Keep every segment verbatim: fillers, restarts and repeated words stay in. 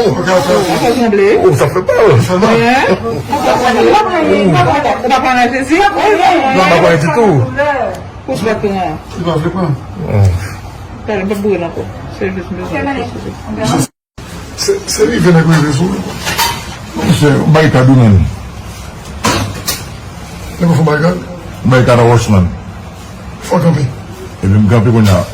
Oh, non, sa fè mal. Sa fè mal. Ou pa pran Jezi? Non, m pa pran ditou. Ou pa pran. Ou pa vle pran. Talè, m p ap boure l ankò. Se jis m bezwen. Se, se rive nèg rive sou ou. Misye, bay kad ou menm. Nèg ou fè bay kad? Bay kad a Rochman. Fò kanpe. Epi m kanpe kounye a.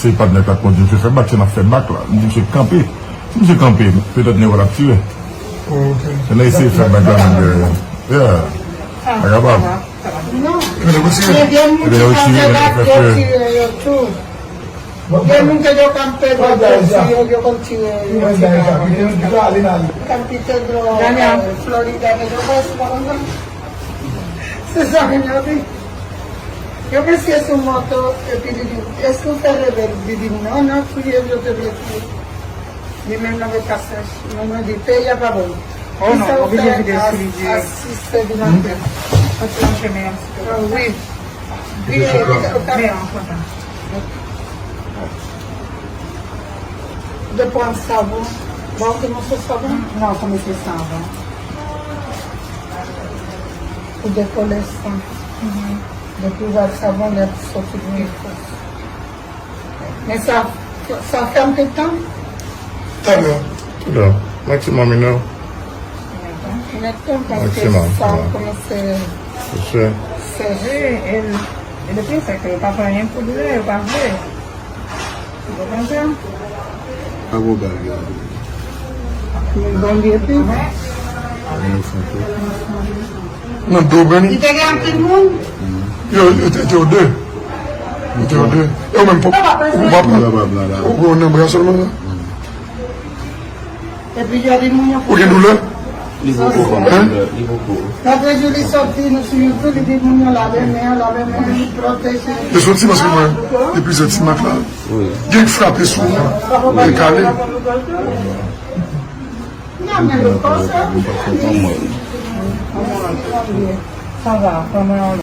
Se patnè k ap kondui, misye fè bak, se n ap fè bak la. M di misye kanpe. Si misye kanpe, petèt nèg yo t ap tire. Oh, ok. Se nan eseye fè bak la menm dèyè. Yeah. Pa kapab. Epi nèg yo tire. Epi nèg yo tire, nèg yo fè fè. Gen moun ke yo konn pèdi yo, yo konn tire yo. Kanpitè dlo Florida ke yo fè sou konn sa. Se sa moun yo di. Yo mesye sou moto, epi li di, èske w fè rebèl? Li di, non, non, touye m, yo te vle touye. Li menm nan met pasaj. Mwen, mwen di, peyi a pa bon. Oh non, oblije vide sou li di. A sis sèt di maten. Mwen te nan chemen an. Ah, wi. Vire, vire, vire. De pran savon. Bon, ou te mete savon? Non, ou te mete savon. Pou dekole san. Depi ou wè savon, lè soti pou fòs. Men sa, sa fèm tout tan? Talè. Talè. Maksimòm inè. Inè tan, paske sa kòmanse sèch. E, e, e depi sa ke yo pa fè anyen pou doulè, yo pa vle. Yo konn sa. Pa gwo bagay. Moun bon li epi. Nan do, Brani. Li te gen anpil moun? Yo, yo te, te yo de. Yo te yo de. Yo menm, pòp, ou pa pran. Ou pran nan bra sèlman la. Epi yo di moun yo. Ou gen doulè? Li poko pran doulè, li poko. Lòt jou li sòti nou sou YouTube, li di moun yo lave men, lave men, pwoteje. Li soti paske mwen, li plizyè ti mak la. Wi. Gen k frape sou mwen, li kale. Sa va, kòman w